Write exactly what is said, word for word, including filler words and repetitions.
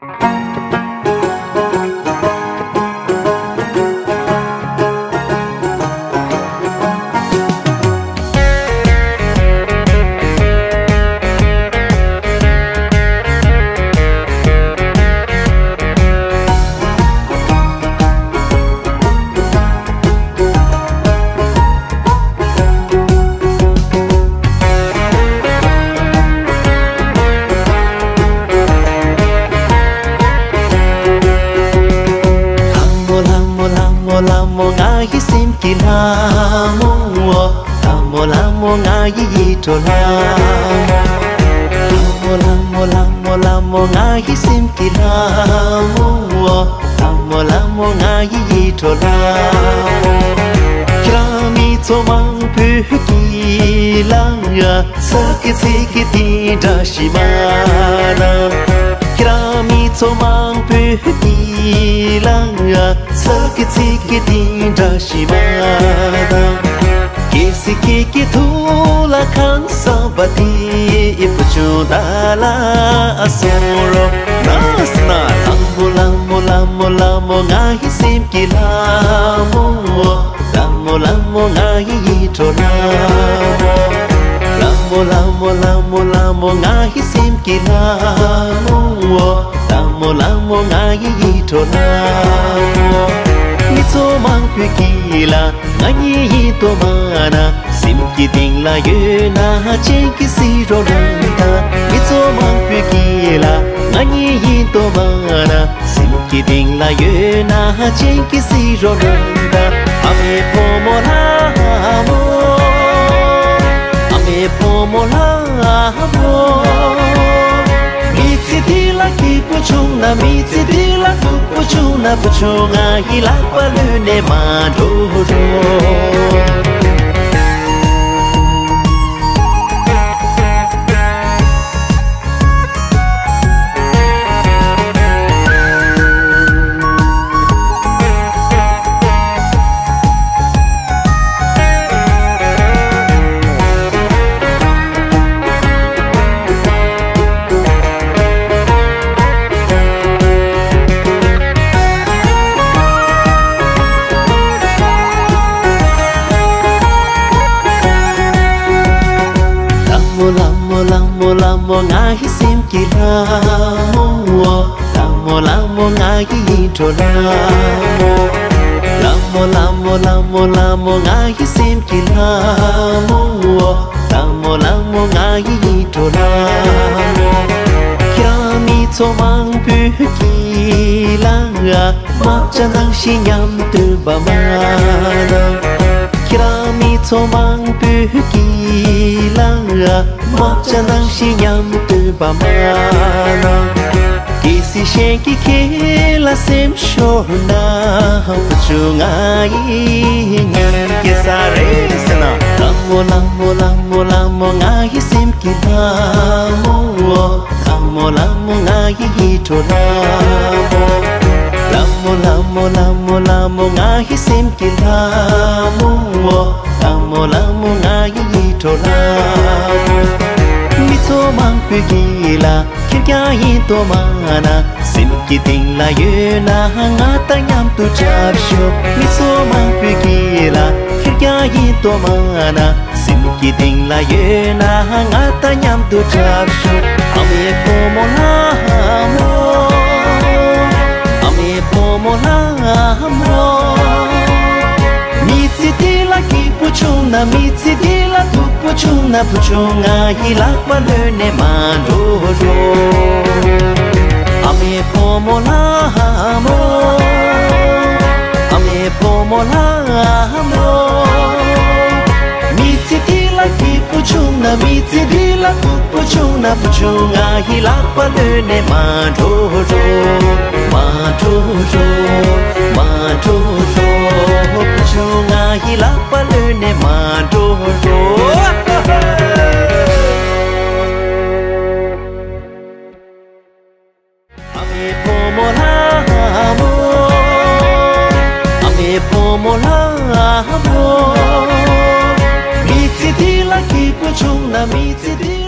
ལྷ་མོ་ལྷ་མོ་ལྷ་མོ་ལྷ་མོ་ང་ཡི་སེམས་ཀྱི་ལྷ་མོ། ལྷ་མོ་ལྷ་མོ་ང་ཡི་ཡིད་འཕྲོག་ལྷ་མོ། ལྷ་མོ་ལྷ་མོ་ལྷ་མོ་ལྷ་མོ་ང་ཡི་སེམས་ཀྱི་ལྷ་མོ། ལྷ་མོ་ལྷ་མོ་ང་ཡི་ཡིད་འཕྲོག་ལྷ་མོ། ཁྱེད་རང་མི་ཚོ་མང་པོས་ཀྱི་ལ་ཡ། ཚིག་གི་ཚིག་གི་དེ་འདྲ་ཞིག་མ་ན། ཁྱེད་རང་མི་ཚོ་མང་པོས་ཀྱི་ལ་ཡ། ཚིག་གི་ཚིག་གི་དེ་འདྲ་ཞིག་མ་ན། གལ་སྲིད་ཁྱེད་ཀྱི་ཐུགས་ལ་ཁང་བཟང་པ་དེ་ཡི་བུ་ཆུང་ད་ལ་ཨ་སོང་རོ། ན་སི་ན། ལྷ་མོ་ལྷ་མོ་ལྷ་མོ་ལྷ་མོ་ང་ཡི་སེམས་ཀྱི་ལྷ་མོ། ལྷ་མོ་ལྷ་མོ་ང་ཡི་ཡིད་འཕྲོག་ལྷ་མོ། ལྷ་མོ་ལྷ་མོ་ལྷ་མོ་ལྷ་མོ་ང་ཡི་སེམས་ཀྱི་ལྷ་མོ། ལྷ་མོ་ལྷ་མོ་ང་ཡི་ཡིད་འཕྲོག་ལྷ་མོ། མི་ཚོ་མང་པོས་ཀྱི་ལ་ང་གཉིས་ཡིན་དོ་མ་ན། སེམས་ཀྱི་གཏིང་ལ་ཡོད་ན་ཅན་གྱི་སི་རོ་ལང་ད། མི་ཚོ་མང་པོས་ཀྱི་ལ་ང་གཉིས་ཡིན་དོ་མ་ན། སེམས་ཀྱི་གཏིང་ལ་ཡོད་ན་ཅན་གྱི་སི་རོ་ལང་ད། ཨ་མའི་བུ་མོ་ལྷ་མོ། ཨ་མའི་བུ་མོ་ལྷ་མོ། མི་ཚེ་འདི་ལ་སྐྱིད་པོ་བྱུང་ན། མི་ཚེ་འདི་ལ་སྡུག་པོ་བྱུང་ན། བུ་ཆུང་ང་ཡི་ལག་པ་ལུས་ནས་མ་འགྲོ་རོགས། ལྷ་མོ་ལྷ་མོ་ལྷ་མོ་ལྷ་མོ་ང་ཡི་སེམས་ཀྱི་ལྷ་མོ། ལྷ་མོ་ལྷ་མོ་ང་ཡི་ཡིད་འཕྲོག་ལྷ་མོ། ལྷ་མོ་ལྷ་མོ་ལྷ་མོ་ལྷ་མོ་ང་ཡི་སེམས་ཀྱི་ལྷ་མོ། ལྷ་མོ་ལྷ་མོ་ང་ཡི་ཡིད་འཕྲོག་ལྷ་མོ། ཁྱེད་རང་མི་ཚོ་མང་པོས་ཀྱི་ལ་ང་དམག་ཆ་ནང་བཞིན་མཉམ་སྟོན་པ་མ་ན། ཁྱེད་རང་མི་ཚོ་མང་པོས་ཀྱི་ལ་ང་དམག་ཆ་ནང་བཞིན་མཉམ་སྟོན་པ་མ་ན། གལ་སྲིད་གཞན་གྱིས་ཁྱེད་ལ་སེམས་ཤོར་ན། བུ་ཆུང་ང་ཡི་ཉིན་སྐྱེ་ས་རེད་ཟེར་ན། ལྷ་མོ་ལྷ་མོ་ལྷ་མོ་ལྷ་མོ་ང་ཡི་སེམས་ཀྱི་ལྷ་མོ། ལྷ་མོ་ལྷ་མོ་ང་ཡི་ཡིད་འཕྲོག་ལྷ་མོ། ལྷ་མོ་ལྷ་མོ་ལྷ་མོ་ལྷ་མོ་ང་ཡི་སེམས་ཀྱི་ལྷ་མོ། ལྷ་མོ་ལྷ་མོ་ང་ཡི་ཡིད་འཕྲོག་ལྷ་མོ། མི་ཚོ་མང་པོས་ཀྱི་ལ་ཁེར་རྐྱང་ཡིན་དོ་མ་ན། སེམས་ཀྱི་གཏིང་ལ་ཡོད་ན་ང་དང་མཉམ་དུ་འཁྲབ་ཤོག་མི་ཚོ་མང་པོས་ཀྱི་ལ་ཁེར་རྐྱང་ཡིན་དོ་མ་ན། སེམས་ཀྱི་གཏིང་ལ་ཡོད་ན་ང་དང་མཉམ་དུ་འཁྲབ་ཤོག་ཨ་མའི་བུ་མོ་ལྷ་མོ། ཨ་མའི་བུ་མོ་ལྷ་མོ། མི་ཚེ་འདི་ལ་སྐྱིད་པོ་བྱུང་ན། མི་ཚེ་འདི་ལ་སྡུག་པོ་བྱུང་ན། བུ་ཆུང་ང་ཡི་ལག་པ་ལོན་ནས་མ་འགྲོ་རོགས། ཨ་མའི་བུ་མོ་ལྷ་མོ། ཨ་མའི་བུ་མོ་ལྷ་མོ། མི་ཚེ་འདི་ལ་སྐྱིད་པོ་བྱུང་ན། མི་ཚེ་འདི་ལ་སྡུག་པོ་བྱུང་ན། བུ་ཆུང་ང་ཡི་ལག་པ་ལོན་ནས་མ་འགྲོ་རོགས། མ་འགྲོ་རོགས། མ་འགྲོ་རོགས། བུ་ཆུང་ང་ཡི་ལག་པ་ལོན་ནས་མ་འགྲོ་རོགས། ཨ་མའི་བུ་མོ་ལྷ་མོ། ཨ་མའི་བུ་མོ་ལྷ་མོ། མི་ཚེ་འདི་ལ་སྐྱིད་པོ་བྱུང་ན། མི་ཚེ་འདི་